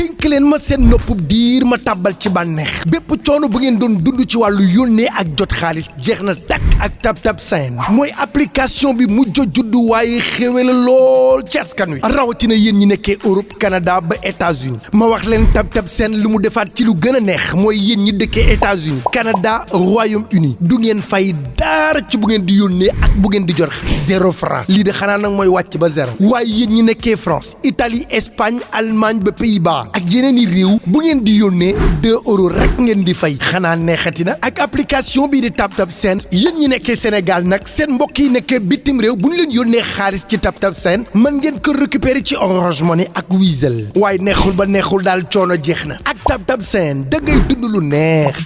dénk leen ma seen noppub diir ma tàbbal ci bànneex bépp coono bu ngeen doon dund ci wàllu yónnee ak jot xaalis jeex na takk ak TapTap Send mooy application bi mujj juddu waaye xéwé la lool ci askan wi rawatina yéen ñi nekkee Europe Canada ba États-Unis ma wax leen TapTap Send lu mu defaat ci lu gën a neex mooy yéen ñi dëkkee États-Unis Canada Royaume-Uni du ngeen fay dara ci bu ngeen di yónnee ak bu ngeen di jot xaalis 0 franc lii de xanaa nag mooy wàcc ba zéro waaye yéen ñi nekkee France Italie Espagne Allemagne ba Pays-Bas ak yeneen i réew bu ngeen di yónnee 2 euros rek ngeen di fay xanaa neexati na ak application bii di TapTap Send yéen ñi nekkee Sénégal nag seen mbokk yi nekkee bitim réew bu ñu leen yónnee xaalis ci TapTap Send mën ngeen ko récupérer ci Orange Money ak Wizall waaye neexul ba neexul daal coono jeex na ak TapTap Send da ngay dund lu neex.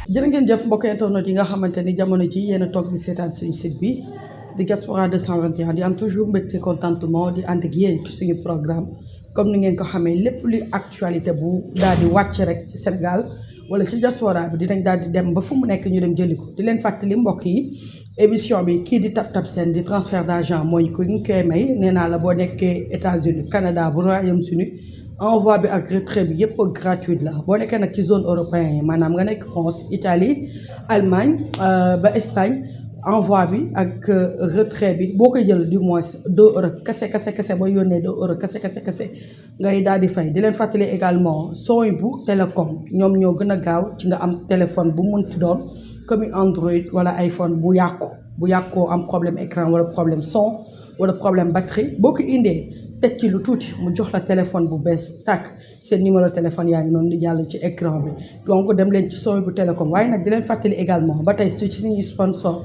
jërë ngeen jëf mbokk internet yi nga xamante ni jamono ji yéen a toog di seetaan suñu site bi di Diaspora 221 di am toujours mbégte contentement di ànd ak yéen ci suñu programme comme ni ngeen ko xamee lépp luy actualité bu daal di wàcc rek ci Sénégal wala ci diaspora bi dinañ daal di dem ba fu mu nekk ñu dem jëli ko di leen fàttali mbokk yi émission bi kii di TapTap Send di transfert d'argent moo ñu koy may nee naa la boo nekkee États-Unis Canada bu Royaume-Uni envoi bi ak retrait bi yëpp gratuit la boo nekkee nag ci zone européenne yi maanaam nga nekk France Italie Allemagne ba Espagne envoi bi ak retrait bi boo koy jël du moins 2 euros kese boo yónnee 2 euros kese ngay daal di fay di leen fàttali également sooy bu télécom ñoom ñoo gën a gaaw ci nga am téléphone bu munti doon comme Android wala iPhone bu yàqoo am problème écran wala problème son wala problème batterie boo ko indee teg ci lu tuuti mu jox la téléphone bu bees tàkk seen numéro téléphone yaa ngi noonu di jàll ci écran bi donc dem leen ci sooy bu télécom waaye nag di leen fàttali également ba tey ci suñuy sponsor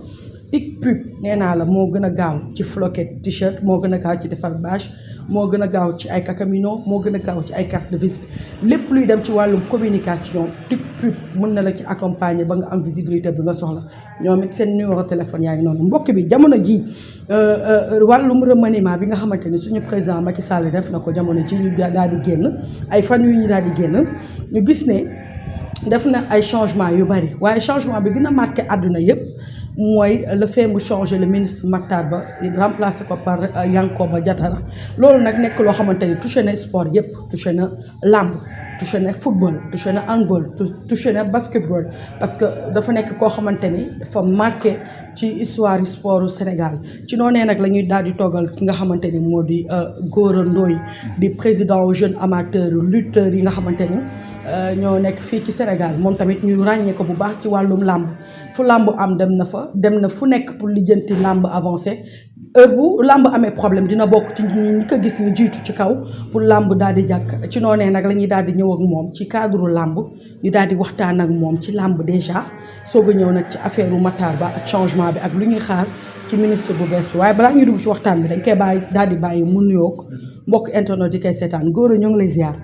Tic Pub nee naa la moo gën a gaaw ci floquet t-shirt moo gën a gaaw ci defar bâche moo gën a gaaw ci ay cakamino moo gën a gaaw ci ay carte de visite lépp luy dem ci wàllum communication Tic Pub mën na la ci accompagner ba nga am visibilité bi nga soxla ñoom it seen numéro téléphone yaa ngi noonu mbokk bi jamono ji wàllum remaniement bi nga xamante ni suñu président Macky Sall def na ko jamono ji ñu daal di génn ay fan yu ñu daal di génn ñu gis ne def na ay changement yu bari waaye changement bi gën a marqué àdduna yëpp mooy le fait mu changer le ministre Matar Ba remplacé ko par Yankoba Diattara loolu nag nekk loo xamante ni touché na sport yëpp touché na lamb touché na football touché na handball touché na basketball parce que dafa nekk koo xamante ni dafa marqué ci histoire sportu Sénégal ci noonee nag la ñuy daal di toogal ki nga xamante ni moo di Gora Ndoye di président jeune amateur lutteur yi nga xamante ni ñoo nekk fii ci Sénégal moom tamit ñu ràññee ko bu baax ci wàllum làmb fu làmb am dem na fu nekk pour lijjanti làmb avancé heure bu làmb amee problème dina bokk ci ñi ko gis ñu jiitu ci kaw pour làmb daal di jàkk ci noonee nag la ñuy daal di ñëw ak moom ci cadre làmb ñu daal di waxtaan ak moom ci làmb déjà soog a ñëw nag ci affaire u Matar Ba ak changement bi ak lu ñuy xaar ci ministre bu bees bi waaye balaa ñuy dugg ci waxtaan bi dañ koy daal di bàyyi mu nuyoog mbokk internet yi koy seetaan Gora ñoo ngi lay ziar.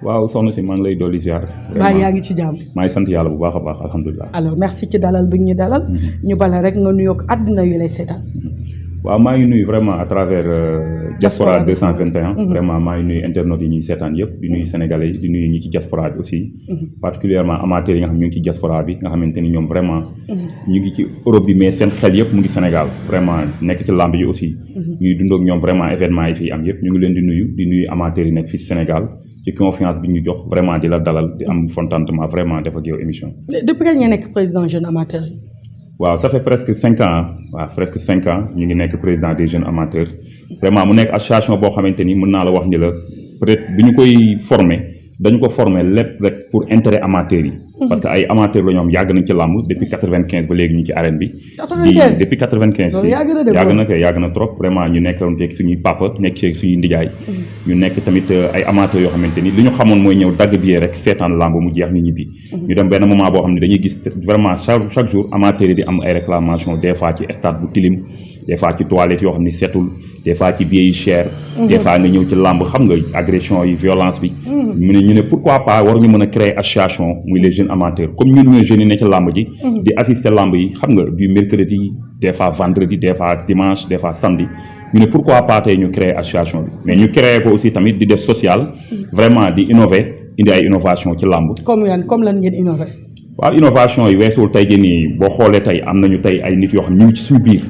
waaw soxna si maa ngi lay dolli ziar. bàyyi yaa ngi ci jàmm. maa ngi sant yàlla bu baax a baax alhamdulilah. alors merci ci dalal bi ñu dalal. ñu bala rek nga nuyoog àdduna yu lay seetaan. waaw maa ngi nuyu vraiment à travers Diaspora 221. vraiment maa ngi nuyu internautes yi ñuy seetaan yëpp di nuyu sénégalais yi di nuyu ñi ci diaspora bi aussi. particulièrement amateurs yi nga xam ñu ngi ci diaspora bi nga xamante ni ñoom vraiment. ñu ngi ci Europe bi mais seen xel yëpp mu ngi Sénégal vraiment nekk ci lamb yi aussi. ñuy dund ak ñoom vraiment événement yi fii am yëpp ñu ngi leen di nuyu amateurs yi nekk fii Sénégal. ci confiance bi ñu jox vraiment di la dalal di am contentement vraiment def ak yow émission. depuis kañ nga nekk président jeune amateur yi. waaw ça fait presque 5 ans ñu ngi nekk président des jeunes amateurs vraiment mu nekk association boo xamante ni mën naa la wax ni la peut-être bi ñu koy former dañu ko former lépp rek pour intérêt amateurs yi. parce que ay amateurs la ñoom yàgg nañ ci làmb depuis 95 ba léegi ñu ci arène bi. 95 depuis 95. loolu yàgg na trop vraiment ñu nekkoon ci suñuy papa nekk ci suñuy ndijaay. ñu nekk tamit ay amateurs yoo xamante ni li ñu xamoon mooy ñëw dagg billet rek seetaan làmb mu jeex ñu ñibbi. ñu dem benn moment boo xam ne dañuy gis vraiment chaque jour amateurs yi di am ay réclamations des fois ci stade bu tilim. des fois ci toilettes yoo xam ne setul des fois ci billets yi cher. des fois nga ñëw ci làmb xam nga agression yi violence bi. ñu ne pourquoi pas waruñu mën a créer association muy les jeunes amateurs comme ñun ñooy jeunes yi ne ci làmb ji. di assister làmb yi xam nga du mercredi des fois vendredi des fois dimanche des fois samedi ñu ne pourquoi pas tey ñu créer association bi mais ñu créer ko aussi tamit di def social. vraiment di innover indi ay innovation ci làmb. comme lan ngeen innover. waaw innovation yi weesul tey jii nii boo xoolee tey am nañu tey ay nit yoo xam ñu ngi ci suñu biir.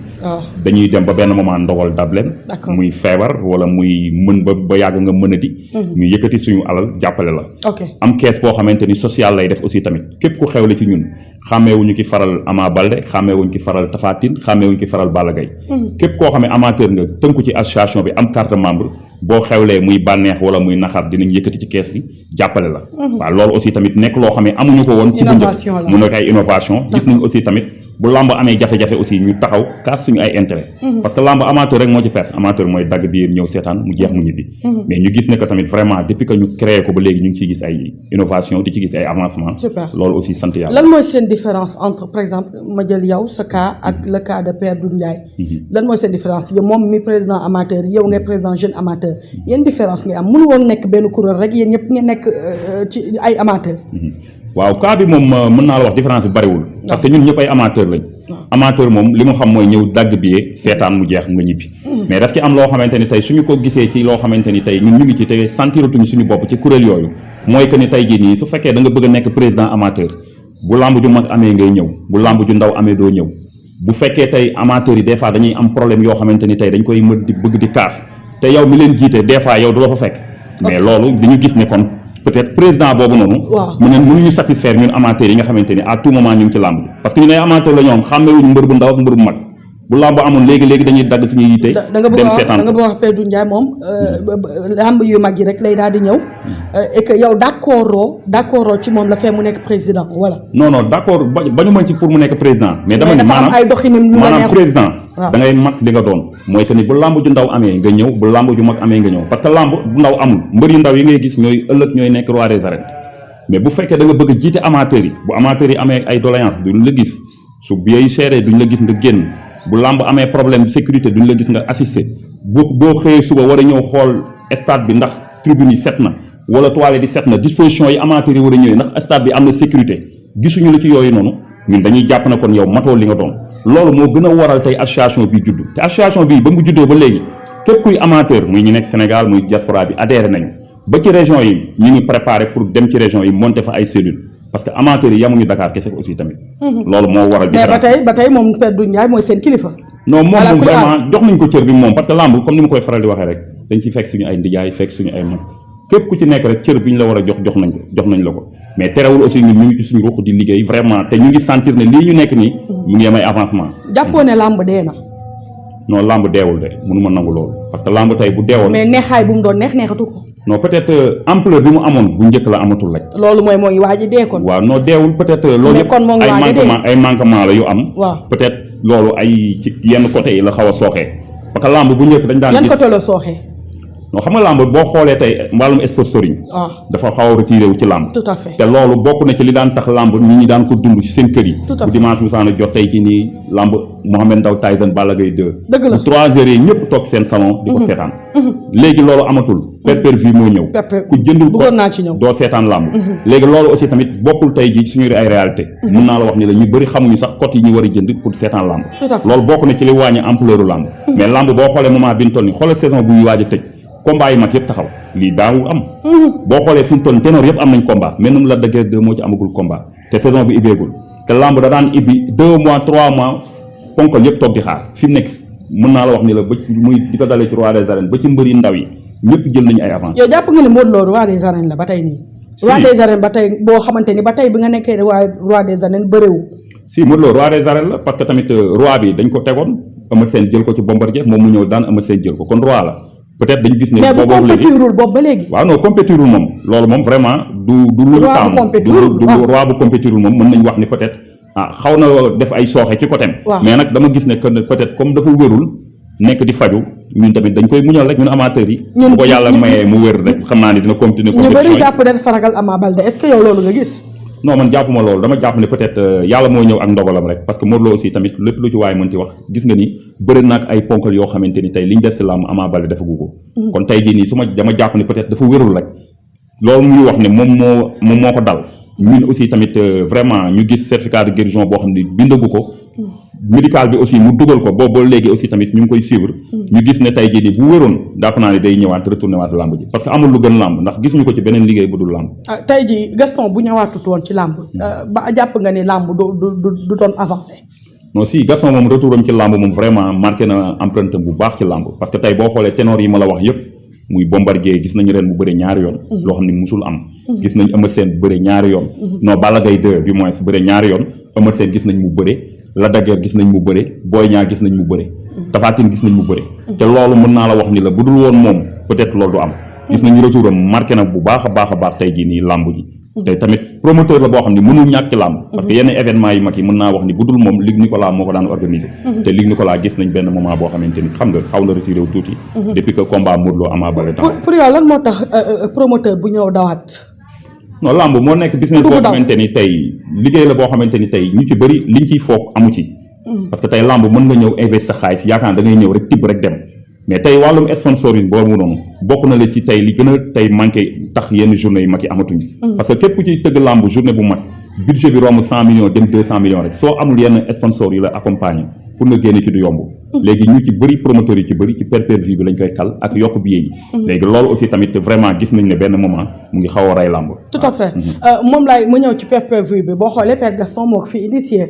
dañuy dem ba benn moment ndogal dab leen. muy feebar wala muy mën ba yàgg nga mën a di. ñu yëkkati suñu alal jàppale la. am kees boo xamante ni social lay def aussi tamit képp ku xewle ci ñun xàmmeewuñu ki faral Ama Baldé xàmmeewuñu ki faral Tapha Tine xàmmeewuñu ki faral Balla Gaye. képp koo xam ne amateur nga tënku ci association bi am carte membre boo xewlee muy bànneex wala muy naxar dinañ yëkkati ci kees bi jàppale la. waaw loolu aussi tamit nekk loo xam ne amuñu ko woon. ci bu njëkk mu nekk ay innovation gis nañ aussi tamit bu lamb amee jafe-jafe aussi ñu taxaw kaas suñu ay intérêt parce que lamb amateur rek moo ci perte amateur mooy dagg biir ñëw seetaan mu jeex mu ñibbi mais ñu gis ne que tamit vraiment depuis que ñu créé ko ba léegi ñu ngi ciy gis ay innovation di ci gis ay avancement loolu aussi sant yàlla. lan mooy seen différence entre par exemple ma jël yow sa cas ak le cas de Père Doudou Ndiaye lan mooy seen différence yow moom mi président amateur yow ngay président jeune amateur yéen différence ngay am mënu woon nekk benn kuréel rek yéen ñëpp ngeen nekk ci ay amateur waaw cas bi moom mën naa la wax différence bi bariwul parce que ñun ñëpp ay amateur lañ amateur moom li mu xam mooy ñëw dagg billet seetaan mu jeex nga ñibbi mais daf ci am loo xamante ni tey suñu ko gisee ci loo xamante ni tey ñun ñu ngi ci te sentiratuñu suñu bopp ci kuréel yooyu mooy que ni tey jii nii su fekkee da nga bëgg a nekk président amateur bu lamb ju mag amee ngay ñëw bu lamb ju ndaw amee doo ñëw bu fekkee tey amateur yi des fois dañuy am problème yoo xamante ni tey dañ koy mën di bëgg di kaas te yow mi leen jiite des fois yow du la fa fekk mais loolu dañu gis ne kon peut-être président boobu noonu mu ne mënuñu satisfaire ñun amateurs yi nga xamante ni à tout moment ñu ngi ci làmb parce que ñu ne amateur la ñoom xàmmewuñu mbër bu ndaw ak mbër bu mag bu làmb amoon léegi dañuy dagg suñuy yitte dem seetaan da nga bëgg wax Père Doudou Ndiaye moom làmb yu mag yi rek lay daal di ñëw et que yow d'accord ci moom la fee mu nekk président voilà non d'accord bañu mën ci pour mu nekk président mais dama ne am ay doxinam lu maanaam président da ngay mat li nga doon mooy que ni bu lamb ju ndaw amee nga ñëw bu lamb ju mag amee nga ñëw parce que lamb bu ndaw amul mbër yu ndaw yi ngay gis ñooy ëllëg ñooy nekk roi des arènes mais bu fekkee da nga bëgg a jiite amateurs yi bu amateurs yi amee ay doléance duñ la gis su biey seeree duñ la gis nga génn bu lamb amee problème sécurité duñ la gis nga assister boo xëyee suba war a ñëw xool stade bi ndax tribune yi set na wala toilette yi set na disposition yi amateurs yi war a ñëwee ndax stade bi am na sécurité gisuñu la ci yooyu noonu ñun dañuy jàpp na kon yow matoo li nga doon loolu moo gën a waral tey association bi judd te association bi ba mu juddoo ba léegi képp kuy amateur muy ñu nekk Sénégal muy diaspora bi adhéré nañu ba ci région yi ñu ngi préparé pour dem ci région yi monter fa ay cellules parce que amateurs yi yamuñu Dakar kese aussi tamit. loolu moo waral différence mais ba tey moom Père Doudou Ndiaye mooy seen kilifa. non moom vraiment jox nañ ko cër bi moom parce que lamb comme ni ma koy faral di waxee rek dañ ciy fekk suñu ay ndijaay fekk suñu ay mag képp ku ci nekk rek cër bi ñu la war a jox nañ la ko mais terewul aussi ñun ñu ngi ci suñu ruux di liggéey vraiment te ñu ngi sentir ne lii ñu nekk nii mu ngi am ay avancement jàppoo ne làmb dee na non làmb deewul de mënuma nangu loolu parce que làmb tey bu deewoon mais neexaay bu mu doon neexatu ko non peut-être ampleur bi mu amoon bu njëkk la amatul rek loolu mooy waa ji dee kon waaw non deewul peut-être loolu yëpp ay manquement la yu am peut-être loolu ay ci yenn côté yi la xaw a sooxee parce que làmb bu njëkk dañ daan yan côté la sooxee non xam nga làmb boo xoolee tey wàllum sponsoring dafa xaw a retiré wu ci làmb tout à fait te loolu bokk na ci li daan tax làmb nit ñi daan ko dund ci seen kër yi bu dimanche bu saana jot tey ci nii làmb Mohamed Ndao Tyson Balla Gaye 2 dëgg la bu 3 heures yi ñëpp toog seen salon di ko seetaan léegi loolu amatul pay-per-view moo ñëw ku jëndul ko doo seetaan làmb léegi loolu aussi tamit bokkul tey ji suñu ay réalité mun naa la wax ni la ñu bëri xamuñu sax cote yi ñu war a jënd pour seetaan làmb loolu bokk na ci li wàññi ampleur làmb mais làmb boo xoolee moment bi ñu toll ni xoolal saison buy waaj a tëj combat yi mag yëpp taxaw lii daawul am boo xoolee fi mu toll ténor yëpp am nañ combat mais num la dëggeer 2 moo ci amagul combat te saison bi ibbeegul te lamb da daan ibbi 2 mois 3 mois ponkal yëpp toog di xaar fi mu nekk mën naa la wax ni la ba muy di ko dalee ci roi des arènes ba ci mbër yi ndaw yi ñëpp jël nañu ay avance yow jàpp nga ne Modou Lo roi des arènes la ba tey nii roi des arènes ba tey boo xamante ni ba tey bi nga nekkee roi des arènes bëréewu si Modou Lo roi des arènes la parce que tamit roi bi dañ ko tegoon Eumeu Sène jël ko ci Bombardier moom mu ñëw daan Eumeu Sène jël ko kon roi la peut-être dañu gis ne boobu ba léegi waaw non compétirul moom loolu moom vraiment du lu taam du roi bu compétirul moom mën nañu wax ni peut-être xaw na def ay sooxe ci côté mais nag dama gis ne que peut-être comme dafa wérul nekk di faju ñun tamit dañ koy muñal rek ñun amateurs yi bu ko yàlla mayee mu wér rek xam naa ne dina continuer ñu bëri jàpp ne faragal Ama Baldé est-ce que yow loolu nga gis non man jàppuma loolu dama jàpp ne peut-être yàlla moo ñëw ak ndogalam rek parce que Modou Lo aussi tamit lépp lu ci waaye mën ti wax gis nga ni bëri naag ay ponkal yoo xamante ni tey liñ def si làmb Ama Baldé defagu ko kon tey jii nii dama jàpp ne peut-être dafa wérul rek loolu muy wax ne moom moo ko dal ñun aussi tamit vraiment ñu gis certificat de guérison boo xam ne bindagu ko médical bi aussi mu dugal ko boobu ba léegi aussi tamit ñu ngi koy suivre ñu gis ne tey jii nii bu wéroon jàpp naa ne day ñëwaat retourné waat làmb ji parce que amul lu gën làmb ndax gisuñu ko ci beneen liggéey bu dul làmb. tey jii Gaston bu ñëwaatut woon ci làmb ba jàpp nga ni làmb du doon avancé. non si Gaston moom retouram ci làmb moom vraiment marqué na empreinte bu baax ci làmb parce que tey boo xoolee ténor yi ma la wax yëpp muy Bombardier gis nañu ren mu bëre ñaari yoon loo xam ne musul am gis nañ Eumeu Sène bëre ñaari yoon non Balla Gaye 2 du moins bëre ñaari yoon Eumeu Sène gis nañ mu bëre Lac de Guiers gis nañ mu bëre Boy Niang gis nañ mu bëre Tapha Tine gis nañ mu bëre te loolu mën naa la wax ni la bu dul woon moom peut-être loolu du am gis nañu retouram marqué na bu baax a baax tey jii nii làmb ji te tamit promoteur la boo xam ne mënul ñàkk ci làmb parce que yenn événement yi mag yi mën naa wax ni bu dul moom Luc Nicolas moo ko daan organiser te Luc Nicolas gis nañ benn moment boo xamante ni xam nga xaw na retiré wu tuuti depuis que combat Modou Lo Ama Baldé pour yow lan moo tax promoteur bu ñëw dawaat non làmb moo nekk business boo xamante ni tey liggéey la boo xamante ni tey ñu ci bëri liñ ciy foog amu ci parce que tey làmb mën nga ñëw investir sa xaalis yaakaar da ngay ñëw rek tibb rek dem mais tey wàllum sponsoring boobu noonu bokk na la ci tey li gën a tey manqué tax yenn journée yu mag yi amatuñu parce que képp ku ci tëgg làmb journée bu mag budget bi romb 100 millions dem 200 millions rek soo amul yenn sponsor yi la accompagner pour nga génne ci du yomb léegi ñu ci bëri promoteurs yi ci bëri ci pay-per-view bi lañ koy kal ak yokk billet yi léegi loolu aussi tamit vraiment gis nañ ne benn moment mu ngi xaw a rey làmb tout à fait moom laay mu ñëw ci pay-per-view bi boo xoolee Père Gaston moo ko fi initié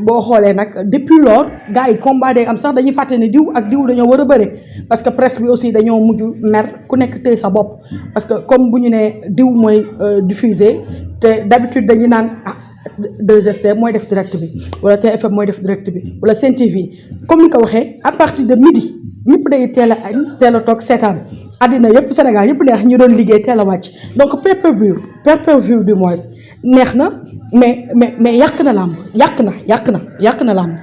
boo xoolee nag depuis lors gars yi combat day am sax dañuy fàtte ne diw ak diw dañoo war a bëre parce que presse bi aussi dañoo mujj mer ku nekk tëye sa bopp parce que comme bu ñu ne diw mooy diffuser te d'habitude dañu naan 2STV mooy def direct bi wala TFM mooy def direct bi wala Sen TV comme ni ko waxee à partir de midi ñëpp day teel a añ teel a toog seetaan àddina yëpp Sénégal yëpp neex ñu doon liggéey teel a wàcc donc pay-per-view du moins neex na mais yàq na làmb yàq na làmb.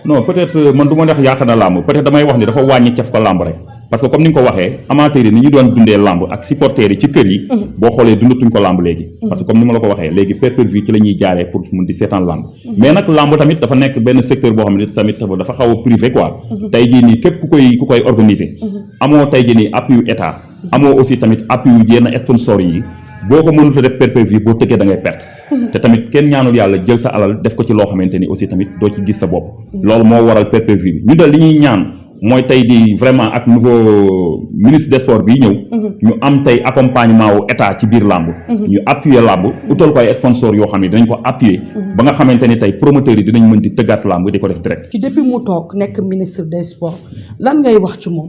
non peut-être man du ma wax yàq na làmb peut-être damay wax ni dafa wàññi caf ko làmb rek parce que comme ni nga ko waxee amateurs yi ni ñu doon dundee làmb ak supporters yi ci kër yi boo xoolee dundatuñ ko làmb léegi parce que comme ni ma la ko waxee léegi pay-per-view ci la ñuy jaaree pour mun di seetaan làmb mais nag làmb tamit dafa nekk benn secteur boo xam ne tamit dafa xaw a privé quoi tey jii nii képp ku koy organiser amoo tey jii nii appui état amoo aussi tamit appui yenn sponsor yi boo ko mënut a def pay-per-view boo tëggee da ngay perte te tamit kenn ñaanul yàlla jël sa alal def ko ci loo xamante ni aussi tamit doo ci gis sa bopp loolu moo waral pay-per-view bi ñu dal li ñuy ñaan mooy tey di vraiment ak nouveau ministre des sports bii ñëw ñu am tey accompagnement wu état ci biir làmb ñu appuyer làmb utal ko ay sponsor yoo xam ne dinañ ko appuyer ba nga xamante ni tey promoteurs yi dinañ mën di tëggaat làmb di ko def direct. ci depuis mu toog nekk ministre des sports lan ngay wax ci moom.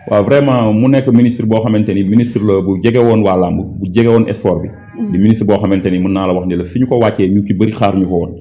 waaw vraiment mu nekk ministre boo xamante ni ministre la bu jege woon waa làmb bu jege woon sport bi di ministre boo xamante ni mën naa la wax ni la fi ñu ko wàccee ñu ci bëri xaar ñu ko woon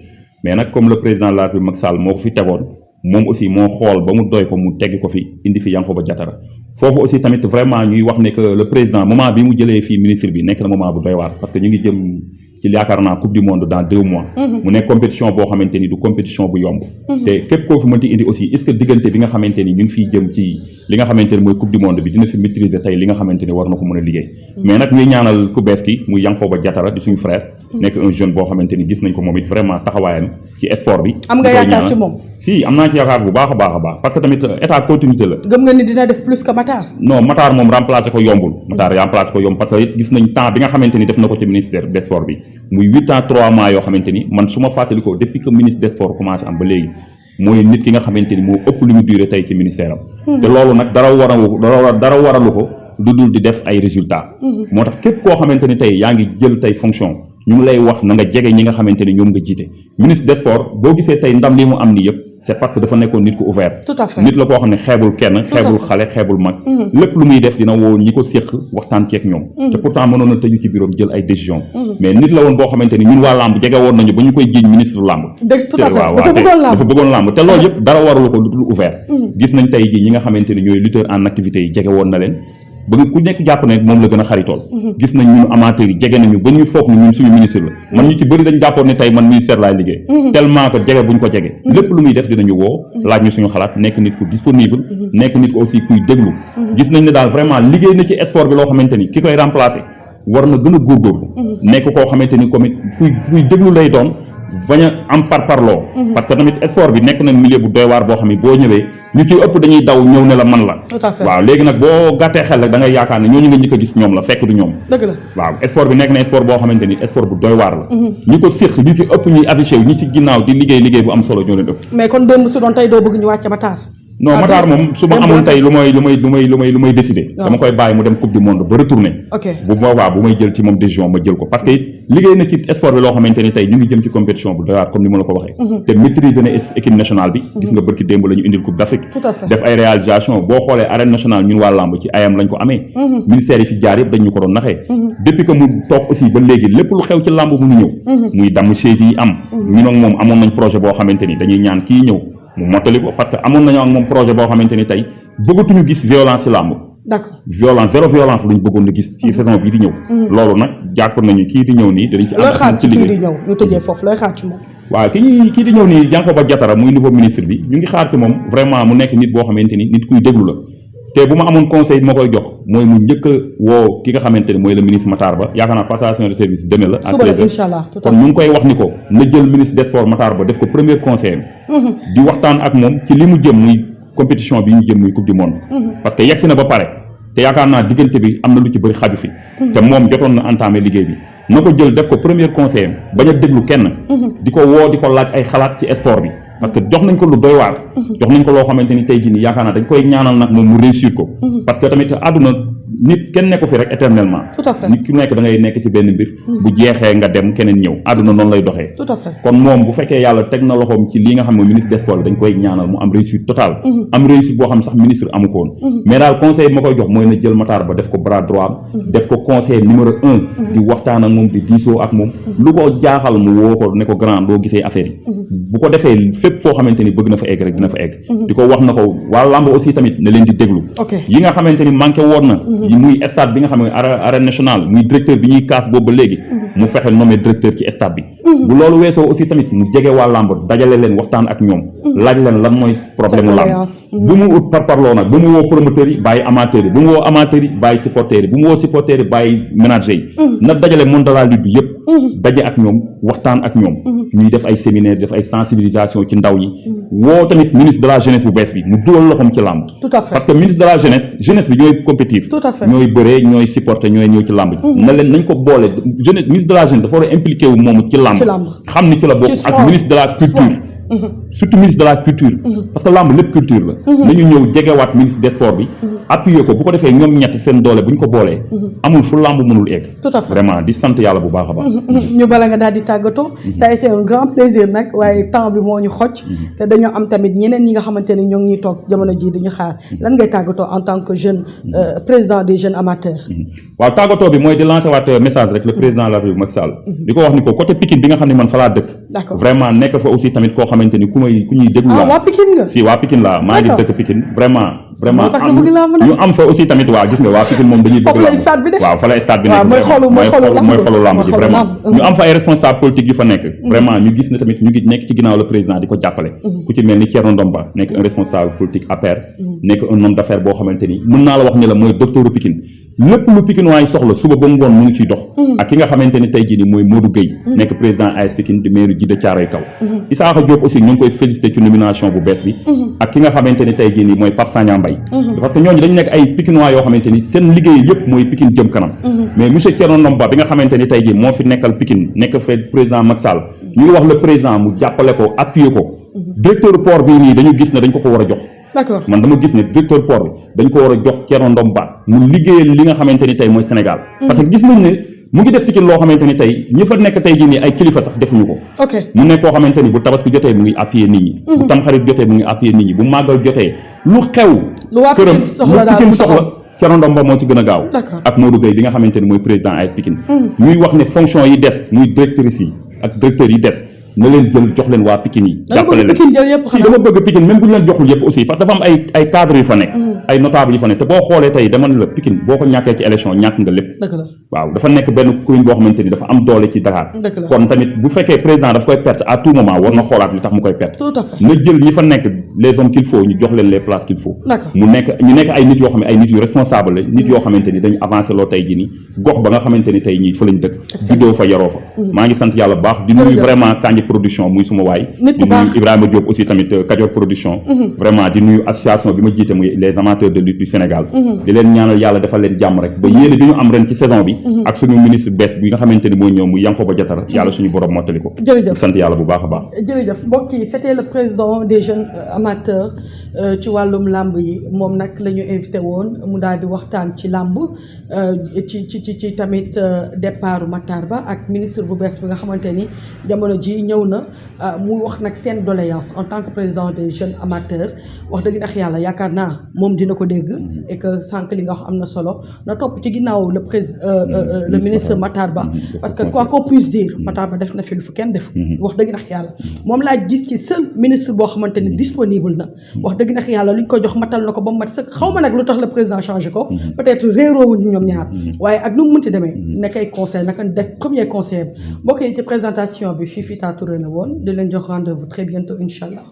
mais nag comme le président de la République Macky Sall moo ko fi tegoon moom aussi moo xool ba mu doy ko mu tegg ko fi indi fi Yankhoba Diattara foofu aussi tamit vraiment ñuy wax ne que le président moment bi mu jëlee fii ministre bi nekk na moment bu doy waar parce que ñu ngi jëm ci yaakaar naa coupe du monde dans 2 mois mu nekk compétition boo xamante ni du compétition bu yomb te képp koo fi mënti indi aussi est-ce que diggante bi nga xamante ni ñu ngi fiy jëm ci li nga xamante ni mooy coupe du monde bi dina fi maîtriser tey li nga xamante ni war na ko mën a liggéey mais nag ñuy ñaanal ku bees ki muy Yankhoba Diattara di suñu frère nekk un jeune boo xamante ni gis nañ ko moom it vraiment taxawaayam ci sport bi am nga yaakaar ci moom si am naa ci yaakaar bu baax a baax parce que tamit état continuité la gëm nga ni dina def plus que Matar non Matar moom remplacé ko yombul Matar remplacé ko yomb parce que it gis nañ temps bi nga xamante ni def na ko ci ministère des sports bi muy 8 ans 3 mois yoo xamante ni man su ma fàttali ko depuis que ministre des sports commencé am ba léegi mooy nit ki nga xamante ni moo ëpp lu mu duré tey ci ministère am te loolu nag dara waralu ko lu dul di def ay résultats moo tax képp koo xamante ni tey yaa ngi jël tey fonction ñu ngi lay wax na nga jege ñi nga xamante ni ñoom nga jiite ministre des sports boo gisee tey ndam li mu am nii yëpp c'est parce que dafa nekkoon nit ku ouvert tout à fait nit la koo xam ne xeebul kenn xeebul xale xeebul mag lépp lu muy def dina woo ñi ko séq waxtaan ceeg ñoom te pourtant mënoon na tëju ci bureau jël ay décision mais nit la woon boo xamante ni ñun waa làmb jege woon nañu ba ñu koy jiiñ ministre làmb dafa bëggoon làmb te loolu yëpp dara waralu ko lu dul ouvert gis nañ tey ji ñi nga xamante ni ñooy lutteur en activité yi jege woon na leen ba ku nekk jàpp ne moom la gën a xaritool gis nañ ñun amateurs yi jege nañu ba ñu foog ni ñun suñu ministre la man ñu ci bëri dañ jàppoon ne tey man ministère laay liggéey tellement que jege buñ ko jege lépp lu muy def dinañu woo laaj ñu suñu xalaat nekk nit ku disponible nekk nit ku aussi kuy déglu gis nañ ne daal vraiment liggéey na ci sport bi loo xamante ni ki koy remplacer war na gën a góorgóorlu nekk koo xamante ni comme kuy déglu lay doon bañ a am parparloo parce que tamit sport bi nekk na milieu bu doy waar boo xam ne boo ñëwee ñu ci ëpp dañuy daw ñëw ne la man la waaw léegi nag boo gàttee xel rek da ngay yaakaar ne ñooñu nga njëkk a gis ñoom la fekk du ñoom dëgg la waaw sport bi nekk na sport boo xamante ni sport bu doy waar la ñu ko séq ñu ci ëpp ñuy affiché wu ñi ci ginnaaw di liggéey bu am solo ñoo leen ëpp mais kon démb su doon tey doo bëgg ñu wàcce Matar non Matar moom su ma amoon tey lu may décider dama koy bàyyi mu dem coupe du monde ba retourner bu boobaa bu may jël ci moom décision ma jël ko parce que liggéey na ci sport bi loo xamante ni tey ñu ngi jëm ci compétition bu doy waar comme ni ma la ko waxee te maîtriser na équipe nationale bi gis nga bërki démb la ñu indil coupe d'Afrique def ay réalisation boo xoolee arène nationale ñun waa lamb ci ayam lañ ko amee ministère yi fi jaar yëpp dañ ñu ko doon naxee depuis que mu toog aussi ba léegi lépp lu xew ci lamb mu ñëw muy damm chaise yi am ñun ak moom amoon nañ projet boo xamante ni dañuy ñaan kii ñëw mu mottali ko parce que amoon nañu ak moom projet boo xamante ni tey bëggatuñu gis violence ci làmb violence zéro violence lañ bëggoon na gis ci saison bii di ñëw loolu nag jàpp nañu kii di ñëw nii dinañ ci ànd ci liggéey ñu tëjee foofu looy xaar ci moom waaw kii di ñëw nii Yankhoba Diattara muy nouveau ministre bi ñu ngi xaar ci moom vraiment mu nekk nit boo xamante ni nit kuy déglu la te bu ma amoon conseil bi ma koy jox mooy mu njëkk a woo ki nga xamante ne mooy le ministre Matar Ba yaakaar naa passation de service demee la suba la inchallah kon ñu ngi koy wax ni ko na jël ministre des sports Matar Ba def ko premier conseil di waxtaan ak moom ci li mu jëm muy compétition bi ñu jëm muy coupe du monde parce que yegsi na ba pare te yaakaar naa diggante bi am na lu ci bëri xaju fi te moom jotoon na entamé liggéey bi na ko jël def ko premier conseil bañ a déglu kenn di ko woo di ko laaj ay xalaat ci sport bi parce que jox nañ ko lu doy waar jox nañ ko loo xamante ni tey jii nii yaakaar naa dañ koy ñaanal nag moom mu réussir ko parce que tamit àdduna nit kenn nekku fi rek éternellement tout à fait nit ki nekk da ngay nekk ci benn mbir bu jeexee nga dem keneen ñëw àdduna noonu lay doxee tout à fait kon moom bu fekkee yàlla teg na loxoom ci li nga xam ne ministre des sports dañ koy ñaanal mu am réussite totale am réussite boo xam sax ministre amu ko woon mais daal conseil bi ma koy jox mooy na jël Matar Ba def ko bras droit def ko conseil numéro 1 di waxtaan ak moom di diisoo ak moom lu ko jaaxal mu woo ko ne ko grand doo gisee affaire yi bu ko defee fépp foo xamante ni bëgg na fa egg rek dina fa egg di ko wax na ko waa lamb aussi tamit na leen di déglu yi nga xamante ni manqué woon na muy stade bi nga xam ne arène nationale muy directeur bi ñuy kaas boobu ba léegi mu fexe nommé directeur ci stade bi bu loolu weesoo aussi tamit mu jege waa lamb dajale leen waxtaan ak ñoom laaj leen lan mooy problème lamb bu mu ut parparloo nag bu mu woo promoteurs yi bàyyi amateurs yi bu mu woo amateurs yi bàyyi supporters yi bu mu woo supporters yi bàyyi managers yi na dajale monde de la lutte bi yëpp daje ak ñoom waxtaan ak ñoom ñuy def ay séminaire def ay sensibilisation ci ndaw yi woo tamit ministre de la jeunesse bu bees bi mu dugal loxoom ci lamb parce que ministre de la jeunesse bi ñooy compétir ñooy bëree ñooy supporter ñooy ñëw ci lamb ji na leen nañ ko boole jeunesse ministre de la jeunesse dafa war a impliqué wu moom ci lamb xam ni ci la bokk ak ministre de la culture surtout ministre de la culture parce que lamb lépp culture la nañu ñëw jegewaat ministre des sports bi appuyer ko bu ko defee ñoom ñett seen doole bu ñu ko boolee amul fu lamb mënul egg vraiment di sant yàlla bu baax a baax ñu bala nga daal di tàggatoo ça a été un grand plaisir nag waaye temps bi moo ñu xoj te dañoo am tamit ñeneen ñi nga xamante ne ñoo ngi ñuy toog jamono ji di ñu xaar lan ngay tàggatoo en tant que jeune président des jeunes amateurs waaw tàggatoo bi mooy di lancer waat message rek le président de la République Macky Sall di ko wax ni ko côté Pikine bi nga xam ne man fa laa dëkk vraiment nekk fa aussi tamit koo xamante ni ku ñuy déglu laa waa Pikine nga si waa Pikine laa maa ngi dëkk Pikine vraiment ñu am fa aussi tamit waa gis nga waa Pikine moom dañuy bëgg lamb waaw fa la stade bi nekk mooy xolu lamb ji vraiment ñu am fa ay responsable politique yu fa nekk vraiment ñu gis ne tamit ñu ngi nekk ci ginnaaw le président di ko jàppale ku ci mel ni Thierno Ndomba nekk un responsable politique APR nekk un homme d'affaires boo xamante ni mën naa la wax ni la mooy docteur Pikine lépp lu Pikine waay soxla suba ba ngoon mu ngi ciy dox ak ki nga xamante ni tey jii ni mooy Modou Gueye nekk président AS Pikine di maire ji de Thiaroye Kaw Issakha Diop aussi ñu ngi koy félicité ci nomination bu bees bi ak ki nga xamante ni tey jii ni mooy Pape Sagna Mbaye parce que ñooñu dañu nekk ay Pikinois yoo xamante ni seen liggéey yëpp mooy Pikine jëm kanam mais monsieur Thierno Ndomba bi nga xamante ni tey jii moo fi nekkal Pikine nekk fa président Macky Sall ñu ngi wax le président mu jàppale ko appuyer ko directeur port bii nii dañu gis ne dañ ko war a jox d'accord man dama gis ne directeur port bi dañ ko war a jox Thierno Ndomba mu liggéeyal li nga xamante ni tey mooy Sénégal parce que gis nañ ne mu ngi def Pikine loo xamante ni tey ñi fa nekk tey jii nii ay kilifa sax defuñu ko mu nekk koo xamante ni bu tabaski jotee mu ngi appuyer nit ñi bu tamxarit jotee mu ngi appuyer nit ñi bu màggal jotee lu xew këram lu Pikine soxla Thierno Ndomba moo ci gën a gaaw ak Modou Gueye bi nga xamante ni mooy président AS Pikine ñuy wax ne fonction yi des muy directrices yi ak directeurs yi des na leen jël jox leen waa Pikine yi jàppale leen si dama bëgg Pikine même bu ñu leen joxul yëpp aussi parce que dafa am ay cadres yu fa nekk ay notables yu fa nekk te boo xoolee tey dama ne la Pikine boo ko ñàkkee ci élection ñàkk nga lépp waaw dafa nekk benn commune boo xamante ni dafa am doole ci Dakar kon tamit bu fekkee président daf koy perte à tout moment war na xoolaat li tax mu koy perte na jël ñi fa nekk les hommes qu'il faut ñu jox leen les places qu'il faut ñu nekk ay nit yoo xam ne ay nit yu responsable la nit yoo xamante ni dañu avancé loo tey ji ni gox ba nga xamante ni tey ñii fa lañ dëkk juddoo fa yaroo fa maa ngi sant yàlla bu baax di nuyu vraiment Kandji production muy suma waay Nit ku di baax. nuyu Ibrahima Diop aussi tamit Kajoor production vraiment di nuyu association bi ma jiite muy les amateurs de lutte du Sénégal di leen ñaanal yàlla defal leen jàmm rek ba yéene bi ñu am ren ci saison bi ak suñu ministre bees bi nga xamante ni moo ñëw muy Yankhoba Diattara yàlla suñu borom mottali ko Jërëjëf. di sant yàlla bu baax a baax jërëjëf mbokk yi c'était le président des jeunes amateurs ci wàllum làmb yi moom nag la ñu invité woon mu daal di waxtaan ci làmb ci tamit départ Matar Ba ak ministre bu bees bi nga xamante ni jamono ji ñëw na muy wax nag seen doléance en tant que président des jeunes amateurs wax dëgg ndax yàlla yaakaar naa moom dina ko dégg et que sànq li nga wax am na solo na topp ci ginnaaw le ministre Matar Ba parce que quoi qu'on puisse dire Matar Ba def na fi lu fu kenn def wax dëgg ndax yàlla moom laa gis ci seul ministre boo xamante ni disponible na wax dëgg ndax yàlla luñ ko jox matal na ko ba mu mat sëkk xaw ma nag lu tax le président changé ko peut-être réeroowuñu ñoom ñaar waaye ak nu mu munti demee nekkay conseil naka def premier conseil mbokk yi ci présentation bi Fifi Touré la woon di leen jox rendez-vous très bientôt incha allah